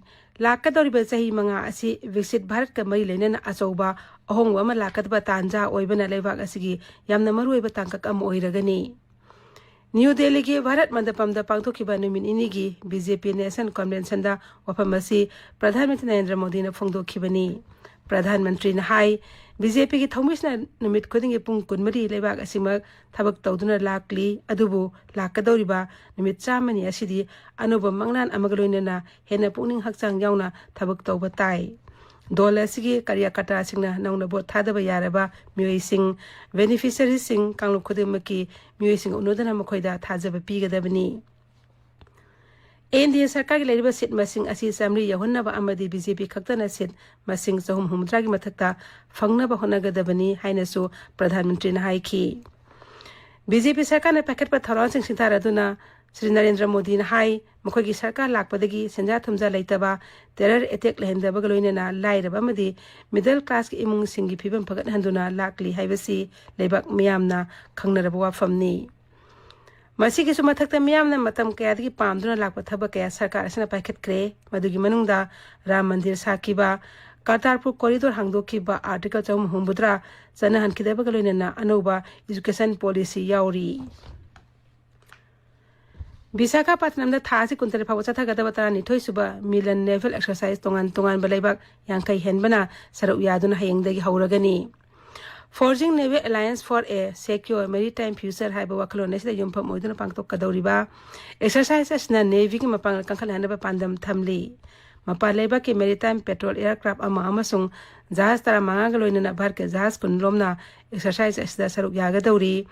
ꯂꯥꯛꯀꯗꯧꯔꯤꯕ ꯆꯍꯤ ꯃꯉꯥ ꯑꯁꯤ ꯕꯤꯛꯁꯤꯠ ꯚꯥꯔꯠꯀ ꯃꯔꯤ ꯂꯩꯅꯅ ꯑꯆꯧꯕ ꯑꯍꯣꯡꯕ ꯑꯃ ꯂꯥꯛꯀꯗꯕ ꯇꯥꯟꯖꯥ ꯑꯣꯏꯕꯅ ꯂꯩꯕꯥꯛ ꯑꯁꯤꯒꯤ ꯌꯥꯝꯅ ꯃꯔꯨꯑꯣꯏꯕ ꯇꯥꯡꯀꯛ ꯑꯃ ꯑꯣꯏꯔꯒꯅꯤ꯫ ꯅ꯭ꯌꯨ ꯗꯦꯜꯂꯤꯒꯤ ꯚꯥꯔꯠ ꯃꯟꯗꯄꯝꯗ ꯄꯥꯡꯊꯣꯛꯈꯤꯕ ꯅꯨꯃꯤꯠ ꯅꯤꯅꯤꯒꯤ ꯕꯤ ꯖꯦ ꯄꯤ ꯅꯦꯁꯅꯦꯜ ꯀꯟꯚꯦꯟꯁꯟꯗ ꯋꯥꯐꯝ ꯑꯁꯤ ꯄ꯭ꯔꯙꯥꯟ ꯃꯟꯇ꯭ꯔꯤ ꯅꯔꯦꯟꯗ꯭ꯔ ꯃꯣꯗꯤꯅ ꯐꯣꯡꯗꯣꯛꯈꯤꯕꯅꯤ꯫ ꯄ꯭ꯔꯙꯥꯟ ꯃꯟꯇ꯭ꯔꯤꯅ ꯍꯥꯏ, ꯕꯤ ꯖꯦ ꯄꯤꯒꯤ ꯊꯧꯃꯤꯁꯤꯅ ꯅꯨꯃꯤꯠ ꯈꯨꯗꯤꯡꯒꯤ ꯄꯨꯡ ꯀꯨꯟꯃꯔꯤ ꯂꯩꯕꯥꯛ ꯑꯁꯤꯃꯛ ꯊꯕꯛ ꯇꯧꯗꯨꯅ ꯂꯥꯛꯂꯤ, ꯑꯗꯨꯕꯨ ꯂꯥꯛꯀꯗꯧꯔꯤꯕ ꯅꯨꯃꯤꯠ ꯆꯥꯝꯃꯅꯤ ꯑꯁꯤꯗꯤ ꯑꯅꯧꯕ ꯃꯪꯂꯥꯟ ꯑꯃꯒ ꯂꯣꯏꯅꯅ ꯍꯦꯟꯅ ꯄꯨꯛꯅꯤꯡ ꯍꯛꯆꯥꯡ ꯌꯥꯎꯅ ꯊꯕꯛ ꯇꯧꯕ ꯇꯥꯏ꯫ ꯗꯣꯜ ꯑꯁꯤꯒꯤ ꯀꯥꯔꯌꯀꯔꯇꯥꯁꯤꯡꯅ ꯅꯧꯅ ꯚꯣꯠ ꯊꯥꯗꯕ ꯌꯥꯔꯕ ꯃꯤꯑꯣꯏꯁꯤꯡ, ꯕꯦꯅꯤꯐꯤꯁꯔꯤꯁꯤꯡ, ꯀꯥꯡꯂꯨꯞ ꯈꯨꯗꯤꯡꯃꯛꯀꯤ ꯃꯤꯑꯣꯏꯁꯤꯡꯒ ꯎꯅꯗꯨꯅ ꯃꯈꯣꯏꯗ ꯊꯥꯖꯕ ꯄꯤꯒꯗꯕꯅꯤ꯫ ꯑꯦꯟ ꯗꯤ ꯑꯦ ꯁꯔꯀꯥꯔꯒꯤ ꯂꯩꯔꯤꯕ ꯁꯤꯠ ꯃꯁꯤꯡ ꯑꯁꯤ ꯆꯥꯃꯔꯤ ꯌꯧꯍꯟꯅꯕ ꯑꯃꯗꯤ ꯕꯤ ꯖꯦ ꯄꯤ ꯈꯛꯇꯅ ꯁꯤꯠ ꯃꯁꯤꯡ ꯆꯍꯨꯝ ꯍꯨꯝꯐꯨꯇꯔꯥꯒꯤ ꯃꯊꯛꯇ ꯐꯪꯅꯕ ꯍꯣꯠꯅꯒꯗꯕꯅꯤ ꯍꯥꯏꯅꯁꯨ ꯄ꯭ꯔꯙꯥꯟ ꯃꯟꯇ꯭ꯔꯤꯅ ꯍꯥꯏꯈꯤ꯫ ꯕꯤ ꯖꯦ ꯄꯤ ꯁꯔꯀꯥꯔꯅ ꯄꯥꯏꯈꯠꯄ ꯊꯧꯔꯥꯡꯁꯤꯡ ꯁꯤꯡꯊꯥꯔꯗꯨꯅ ꯁ꯭ꯔꯤ ꯅꯔꯦꯟꯗ꯭ꯔ ꯃꯣꯗꯤꯅ ꯍꯥꯏ, ꯃꯈꯣꯏꯒꯤ ꯁꯔꯀꯥꯔ ꯂꯥꯛꯄꯗꯒꯤ ꯁꯦꯟꯖꯥ ꯊꯨꯝꯖꯥ ꯂꯩꯇꯕ, ꯇꯦꯔꯔ ꯑꯦꯇꯦꯛ ꯂꯩꯍꯟꯗꯕꯒ ꯂꯣꯏꯅꯅ ꯂꯥꯏꯔꯕ ꯑꯃꯗꯤ ꯃꯤꯗꯜ ꯀ꯭ꯂꯥꯁꯀꯤ ꯏꯃꯨꯡꯁꯤꯡꯒꯤ ꯐꯤꯕꯝ ꯐꯒꯠꯍꯟꯗꯨꯅ ꯂꯥꯛꯂꯤ ꯍꯥꯏꯕꯁꯤ ꯂꯩꯕꯥꯛ ꯃꯤꯌꯥꯝꯅ ꯈꯪꯅꯔꯕ ꯋꯥꯐꯝꯅꯤ꯫ ꯃꯁꯤꯒꯤꯁꯨ ꯃꯊꯛꯇ ꯃꯤꯌꯥꯝꯅ ꯃꯇꯝ ꯀꯌꯥꯗꯒꯤ ꯄꯥꯝꯗꯨꯅ ꯂꯥꯛꯄ ꯊꯕꯛ ꯀꯌꯥ ꯁꯔꯀꯥꯔ ꯑꯁꯤꯅ ꯄꯥꯏꯈꯠꯈ꯭ꯔꯦ꯫ ꯃꯗꯨꯒꯤ ꯃꯅꯨꯡꯗ ꯔꯥꯝ ꯃꯟꯗꯤꯔ ꯁꯥꯈꯤꯕ, ꯀꯔꯇꯥꯔꯄꯨꯔ ꯀꯣꯔꯤꯗꯣꯔ ꯍꯥꯡꯗꯣꯛꯈꯤꯕ, ꯑꯥꯔꯇꯤꯀꯜ ꯆꯍꯨꯝ ꯍꯨꯝꯐꯨꯇꯔꯥ ꯆꯠꯅꯍꯟꯈꯤꯗꯕꯒ ꯂꯣꯏꯅꯅ ꯑꯅꯧꯕ ꯏꯖꯨꯀꯦꯁꯟ ꯄꯣꯂꯤꯁꯤ ꯌꯥꯎꯔꯤ꯫ ꯕꯤꯁꯥꯈꯥꯄꯠꯅꯝꯗ ꯊꯥ ꯑꯁꯤ ꯀꯨꯟꯇꯔꯦꯠ ꯐꯥꯎꯕ ꯆꯠꯊꯒꯗꯕ ꯇꯔꯥꯅꯤꯊꯣꯏ ꯁꯨꯕ ꯃꯤꯂꯟ ꯅꯦꯚꯦꯜ ꯑꯦꯛꯁꯔꯁꯥꯏꯖ ꯇꯣꯉꯥꯟ ꯇꯣꯉꯥꯟꯕ ꯂꯩꯕꯥꯛ ꯌꯥꯡꯈꯩ ꯍꯦꯟꯕꯅ ꯁꯔꯨꯛ ꯌꯥꯗꯨꯅ ꯍꯌꯦꯡꯗꯒꯤ ꯍꯧꯔꯒꯅꯤ꯫ Forging Navy Alliance for a Secure Maritime Future ꯍꯥꯏꯕ ꯋꯥꯈꯜꯂꯣꯟ ꯑꯁꯤꯗ ꯌꯨꯝꯐꯝ ꯑꯣꯏꯗꯨꯅ ꯄꯥꯡꯊꯣꯛꯀꯗꯧꯔꯤꯕ exercise ꯑꯁꯤꯅ Navyꯒꯤ ꯃꯄꯥꯡꯒꯜ ꯀꯟꯈꯠꯍꯟꯅꯕ ꯄꯥꯟꯗꯝ ꯊꯝꯂꯤ꯫ ꯃꯄꯥꯟ ꯂꯩꯕꯥꯛꯀꯤ maritime patrol aircraft ꯑꯃ ꯑꯃꯁꯨꯡ ꯖꯍꯥꯖ ꯇꯔꯥꯃꯉꯥꯒ ꯂꯣꯏꯅꯅ ꯚꯥꯔꯠꯀꯤ ꯖꯍꯥꯖ ꯀꯨꯟ ꯂꯣꯝꯅ exercise ꯑꯁꯤꯗ ꯁꯔꯨꯛ ꯌꯥꯒꯗꯧꯔꯤ꯫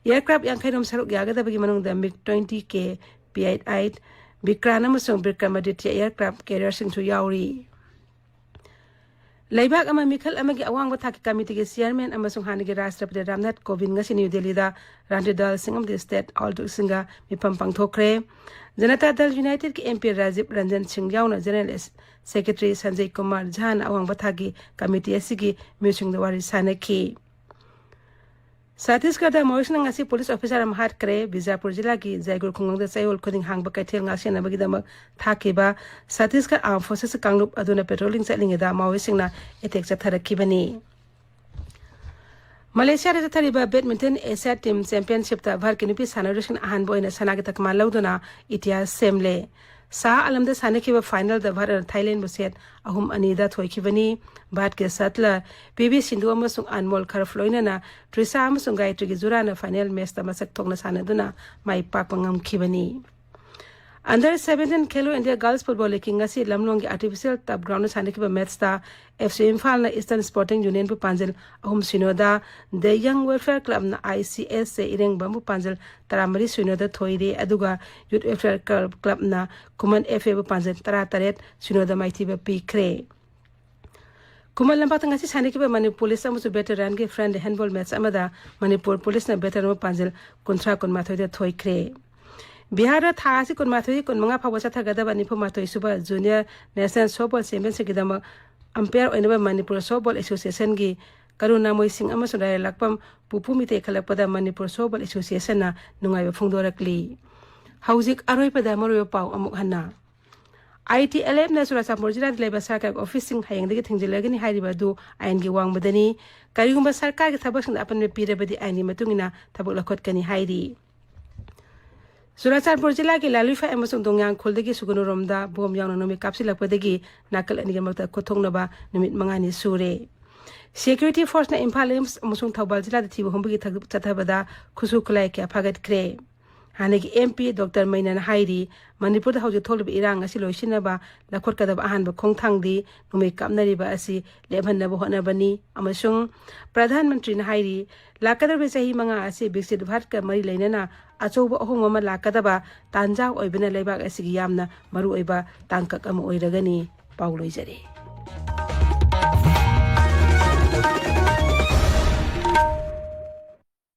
Aircraft ꯌꯥꯡꯈꯩ ꯔꯣꯝ ꯁꯔꯨꯛ ꯌꯥꯒꯗꯕꯒꯤ ꯃꯅꯨꯡꯗ MiG twenty K, P eight eight, Vikrant ꯑꯃꯁꯨꯡ Vikramaditya aircraft carrierꯁꯤꯡꯁꯨ ꯌꯥꯎꯔꯤ꯫ ꯂꯩꯕꯥꯛ ꯑꯃ ꯃꯤꯈꯜ ꯑꯃꯒꯤ ꯑꯋꯥꯡꯕ ꯊꯥꯛꯀꯤ ꯀꯃꯤꯇꯤꯒꯤ chairman ꯑꯃꯁꯨꯡ ꯍꯥꯟꯅꯒꯤ ꯔꯥꯁꯇ꯭ꯔꯄꯇꯤ ꯔꯥꯝꯅꯥꯊ ꯀꯣꯕꯤꯟꯗ ꯉꯁꯤ ꯅ꯭ꯌꯨ ꯗꯦꯜꯂꯤꯗ ꯔꯥꯖꯅꯤꯇꯤ ꯗꯜꯁꯤꯡ ꯑꯃꯗꯤ state ꯑꯥꯎꯠꯂꯨꯛꯁꯤꯡꯒ ꯃꯤꯐꯝ ꯄꯥꯡꯊꯣꯛꯈ꯭ꯔꯦ꯫ ꯖꯅꯇꯥ ꯗꯜ ꯌꯨꯅꯥꯏꯇꯦꯗꯀꯤ MP ꯔꯥꯖꯤꯕ ꯔꯟꯖꯟ ꯁꯤꯡ ꯌꯥꯎꯅ general secretary ꯁꯟꯖꯌ ꯀꯨꯃꯥꯔ ꯖꯥꯅ ꯑꯋꯥꯡꯕ ꯊꯥꯛꯀꯤ ꯀꯃꯤꯇꯤ ꯑꯁꯤꯒꯤ ꯃꯤꯑꯣꯏꯁꯤꯡꯗ ꯋꯥꯔꯤ ꯁꯥꯅꯈꯤ꯫ ꯁꯠꯇꯤꯁꯒꯔꯗ ꯃꯥꯑꯣꯏꯁꯤꯡꯅ ꯉꯁꯤ ꯄꯨꯂꯤꯁ ꯑꯣꯐꯤꯁꯥꯔ ꯑꯃ ꯍꯥꯠꯈ꯭ꯔꯦ꯫ ꯕꯤꯖꯥꯄꯨꯔ ꯖꯤꯂꯥꯒꯤ ꯖꯩꯒꯨꯔ ꯈꯨꯡꯒꯪꯗ ꯆꯌꯣꯜ ꯈꯨꯗꯤꯡ ꯍꯥꯡꯕ ꯀꯩꯊꯦꯜ ꯉꯥꯛꯁꯦꯟꯅꯕꯒꯤꯗꯃꯛ ꯊꯥꯈꯤꯕ ꯁꯠꯇꯤꯁꯒꯔ Armed Forces ꯀꯥꯡꯂꯨꯞ ꯑꯗꯨꯅ patrolling ꯆꯠꯂꯤꯉꯩꯗ ꯃꯥꯑꯣꯏꯁꯤꯡꯅ attack ꯆꯠꯊꯔꯛꯈꯤꯕꯅꯤ꯫ ꯃꯂꯦꯁꯤꯌꯥꯗ ꯆꯠꯊꯔꯤꯕ badminton Asia team championshipꯇ ꯚꯥꯔꯠꯀꯤ ꯅꯨꯄꯤ ꯁꯥꯟꯅꯔꯣꯏꯁꯤꯡꯅ ꯑꯍꯥꯟꯕ ꯑꯣꯏꯅ ꯁꯅꯥꯒꯤ ꯇꯛꯃꯥꯟ ꯂꯧꯗꯨꯅ ꯏꯇꯤꯍꯥꯁ ꯁꯦꯝꯂꯦ꯫ ꯁꯥꯍ ꯑꯂꯝꯗ ꯁꯥꯟꯅꯈꯤꯕ finalꯗ ꯚꯥꯔꯠꯅ ꯊꯥꯏꯂꯦꯟꯕꯨ set ꯑꯍꯨꯝ ꯑꯅꯤꯗ ꯊꯣꯏꯈꯤꯕꯅꯤ꯫ ꯚꯥꯔꯠꯀꯤ shutler ꯄꯤ ꯚꯤ ꯁꯤꯟꯙꯨ ꯑꯃꯁꯨꯡ ꯑꯟꯃꯣꯜ ꯈꯔꯐ ꯂꯣꯏꯅꯅ ꯇ꯭ꯔꯤꯁꯥ ꯑꯃꯁꯨꯡ ꯒꯥꯌꯇ꯭ꯔꯤꯒꯤ ꯖꯨꯔꯥꯅ final matchꯇ ꯃꯁꯛ ꯊꯣꯛꯅ ꯁꯥꯟꯅꯗꯨꯅ ꯃꯥꯏ ꯄꯥꯛꯄ ꯉꯝꯈꯤꯕꯅꯤ꯫ Under seventeen Khelo India Girls Football League ꯉꯁꯤ ꯂꯝꯂꯣꯡꯒꯤ artificial turf groundꯗ ꯁꯥꯟꯅꯈꯤꯕ matchꯇ F C ꯏꯝꯐꯥꯜꯅ Eastern Sporting Unionꯕꯨ ꯄꯥꯟꯖꯜ ꯑꯍꯨꯝ ꯁꯤꯅꯣꯗ, The Young Welfare Clubꯅ I C S A ꯏꯔꯦꯡꯕꯝꯕꯨ ꯄꯥꯟꯖꯜ ꯇꯔꯥꯃꯔꯤ ꯁꯤꯅꯣꯗ ꯊꯣꯏꯔꯦ, ꯑꯗꯨꯒ Youth Welfare Club, Clubꯅ ꯈꯨꯃꯟ F Aꯕꯨ ꯄꯥꯟꯖꯜ ꯇꯔꯥꯇꯔꯦꯠ ꯁꯤꯅꯣꯗ ꯃꯥꯏꯊꯤꯕ ꯄꯤꯈ꯭ꯔꯦ꯫ ꯈꯨꯃꯟ ꯂꯝꯄꯥꯛꯇ ꯉꯁꯤ ꯁꯥꯟꯅꯈꯤꯕ ꯃꯅꯤꯄꯨꯔ ꯄꯨꯂꯤꯁ ꯑꯃꯁꯨꯡ ꯚꯦꯇꯔꯥꯟꯒꯤ friendly handball match ꯑꯃꯗ ꯃꯅꯤꯄꯨꯔ ꯄꯨꯂꯤꯁꯅ ꯚꯦꯇꯔꯥꯟꯕꯨ ꯄꯥꯟꯖꯜ ꯀꯨꯟꯊ꯭ꯔꯥ ꯀꯨꯟꯃꯥꯊꯣꯏꯗ ꯊꯣꯏꯈ꯭ꯔꯦ꯫ ꯕꯤꯍꯥꯔꯗ ꯊꯥ ꯑꯁꯤ ꯀꯨꯟꯃꯥꯊꯣꯏꯗꯒꯤ ꯀꯨꯟꯃꯉꯥ ꯐꯥꯎꯕ ꯆꯠꯊꯒꯗꯕ ꯅꯤꯐꯨꯃꯥꯊꯣꯏ ꯁꯨꯕ Junior National Softball Championshipꯀꯤꯗꯃꯛ umpire ꯑꯣꯏꯅꯕ ꯃꯅꯤꯄꯨꯔ Softball Associationꯒꯤ ꯀꯔꯨꯅꯥꯃꯣꯏ ꯁꯤꯡ ꯑꯃꯁꯨꯡ ꯂꯥꯏꯔꯦꯜꯂꯛꯄꯝ ꯄꯨꯄꯨ ꯃꯤꯇꯩ ꯈꯜꯂꯛꯄꯗ ꯃꯅꯤꯄꯨꯔ Softball Associationꯅ ꯅꯨꯡꯉꯥꯏꯕ ꯐꯣꯡꯗꯣꯔꯛꯂꯤ꯫ ꯍꯧꯖꯤꯛ ꯑꯔꯣꯏꯕꯗ ꯃꯔꯨꯑꯣꯏꯕ ꯄꯥꯎ ꯑꯃꯨꯛ ꯍꯟꯅ꯫ ITLFꯅ ꯆꯨꯔꯥꯆꯥꯟꯄꯨꯔ ꯖꯤꯂꯥꯗ ꯂꯩꯕ ꯁꯔꯀꯥꯔꯒꯤ ꯑꯣꯐꯤꯁꯁꯤꯡ ꯍꯌꯦꯡꯗꯒꯤ ꯊꯤꯡꯖꯤꯜꯂꯒꯅꯤ ꯍꯥꯏꯔꯤꯕ ꯑꯗꯨ ꯑꯥꯏꯟꯒꯤ ꯋꯥꯡꯃꯗꯅꯤ꯫ ꯀꯔꯤꯒꯨꯝꯕ ꯁꯔꯀꯥꯔꯒꯤ ꯊꯕꯛꯁꯤꯡꯗ ꯑꯄꯟꯕ ꯄꯤꯔꯕꯗꯤ ꯑꯥꯏꯟꯒꯤ ꯃꯇꯨꯡ ꯏꯟꯅ ꯊꯕꯛ ꯂꯧꯈꯠꯀꯅꯤ ꯍꯥꯏꯔꯤ꯫ ꯆꯨꯔꯥꯆꯥꯟꯄꯨꯔ ꯖꯤꯂꯥꯒꯤ ꯂꯥꯂꯨꯏꯐꯥꯏ ꯑꯃꯁꯨꯡ ꯗꯣꯡꯌꯥꯡꯈꯨꯜꯗꯒꯤ ꯁꯨꯒꯨꯅꯨꯔꯣꯝꯗ ꯕꯣꯝ ꯌꯥꯎꯅ ꯅꯨꯃꯤꯠ ꯀꯥꯞꯁꯤꯜꯂꯛꯄꯗꯒꯤ ꯅꯥꯀꯜ ꯑꯅꯤꯒꯤ ꯃꯔꯛꯇ ꯈꯨꯠꯊꯣꯛꯅꯕ ꯅꯨꯃꯤꯠ ꯃꯉꯥꯅꯤ ꯁꯨꯔꯦ꯫ ꯁꯦꯀ꯭ꯌꯨꯔꯤꯇꯤ ꯐꯣꯔꯁꯅ ꯏꯝꯐꯥꯜ ꯔꯤꯝꯁ ꯑꯃꯁꯨꯡ ꯊꯧꯕꯥꯜ ꯖꯤꯂꯥꯗ ꯊꯤꯕ ꯍꯨꯝꯕꯒꯤ ꯊꯕꯛ ꯆꯠꯊꯕꯗ ꯈꯨꯠꯁꯨ ꯈꯨꯠꯂꯥꯏ ꯀꯌꯥ ꯐꯥꯒꯠꯈ꯭ꯔꯦ꯫ ꯍꯥꯟꯅꯒꯤ ꯑꯦꯝ ꯄꯤ ꯗꯣꯛꯇꯔ ꯃꯩꯅꯥꯅ ꯍꯥꯏꯔꯤ, ꯃꯅꯤꯄꯨꯔꯗ ꯍꯧꯖꯤꯛ ꯊꯣꯛꯂꯤꯕ ꯏꯔꯥꯡ ꯑꯁꯤ ꯂꯣꯏꯁꯤꯟꯅꯕ ꯂꯧꯈꯠꯀꯗꯕ ꯑꯍꯥꯟꯕ ꯈꯣꯡꯊꯥꯡꯗꯤ ꯅꯣꯡꯃꯩ ꯀꯥꯞꯅꯔꯤꯕ ꯑꯁꯤ ꯂꯦꯞꯍꯟꯅꯕ ꯍꯣꯠꯅꯕꯅꯤ꯫ ꯑꯃꯁꯨꯡ ꯄ꯭ꯔꯙꯥꯟ ꯃꯟꯇ꯭ꯔꯤꯅ ꯍꯥꯏꯔꯤ, ꯂꯥꯛꯀꯗꯧꯔꯤꯕ ꯆꯍꯤ ꯃꯉꯥ ꯑꯁꯤ ꯕꯤꯛꯁꯤꯠ ꯚꯥꯔꯠꯀ ꯃꯔꯤ ꯂꯩꯅꯅ ꯑꯆꯧꯕ ꯑꯍꯣꯡꯕ ꯑꯃ ꯂꯥꯛꯀꯗꯕ ꯇꯥꯟꯖꯥ ꯑꯣꯏꯕꯅ ꯂꯩꯕꯥꯛ ꯑꯁꯤꯒꯤ ꯌꯥꯝꯅ ꯃꯔꯨꯑꯣꯏꯕ ꯇꯥꯡꯀꯛ ꯑꯃ ꯑꯣꯏꯔꯒꯅꯤ꯫ ꯄꯥꯎ ꯂꯣꯏꯖꯔꯦ꯫